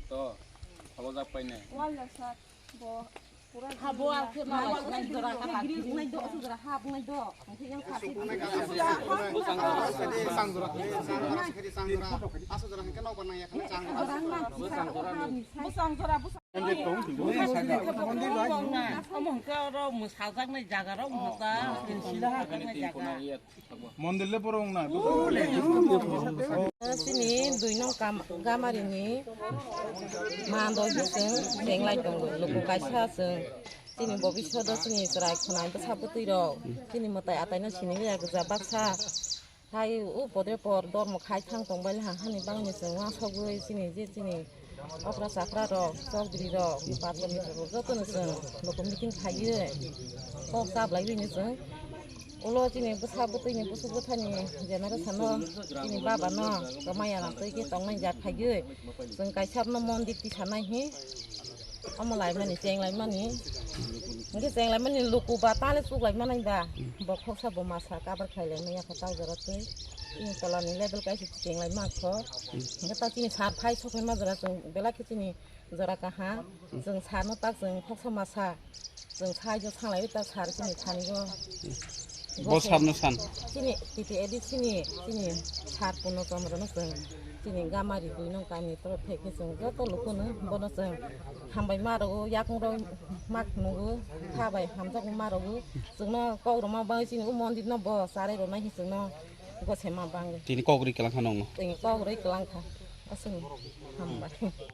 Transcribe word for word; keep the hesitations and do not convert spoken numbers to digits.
To, follow jak paine. Wala sir, bo pura ha, bo al khe ma wal nai dora ka ta. Grill nai do, su dora ha, bo nai do. Ang khe yang sa. Sang jora, sang jora, sang jora, hingke nok banang ya, sang jora. Bo sang jora, bo sang. Omo hingke oro mwsajaknai jaga rok mwsa. Mondir le borok wng na. Chini dui nong kam-, gamari ni mando hi chwng chenglai tongo. Luku kaisa chwng chini bobiswt o chini chwrai khwnai bwsa bwtwi rok chini mwtai atai no sini ya gwja baksa. Hai o podre por dormo khai thang tong bai ha hani bangni chwng uansugwi chini je chini okra chakra rok, chokdri rok, patro mitro rok joto no chwng luku meeting khaiwi kok chablaiwi no chwng ulo chini bwsa bwtwi ni bwswk bwtha ni generation no chini baba no kwmaya twi khe tongnai jak khaiwi chwng kaisa no mondir tisanai hi. Omo laimani, cheng laimani. Hingke cheng laimani luku ba tale chuk laimani ba. Bo khoksa bo masa kabar khai laimani yakho tau jora twi. Chini tola ni level kaisa cheng laima kho. Hingke ta chini sar phai sok ma jora chwng belai khe chini jora kaha. Chwng sar no tak chwng khoksa masa. Chwng sai jo sanglai ta sar chini thani go. Bo sar no san. Chini T T A D chini, chini sar puno chomro no chwng. Chini gamari dui nong kami toro theke chwng joto lukuno bono chwng hambai ma rwo, yakung rok ma khnugo, kha bai hamjak ma rwo. Chwngno kok rwma bai chini o mondir no bo charai rwnai hi chwngno gose ma bangwi. Tini kok ri kelang kha nongno. Tini kok ri kelang kha. Aswng hambai.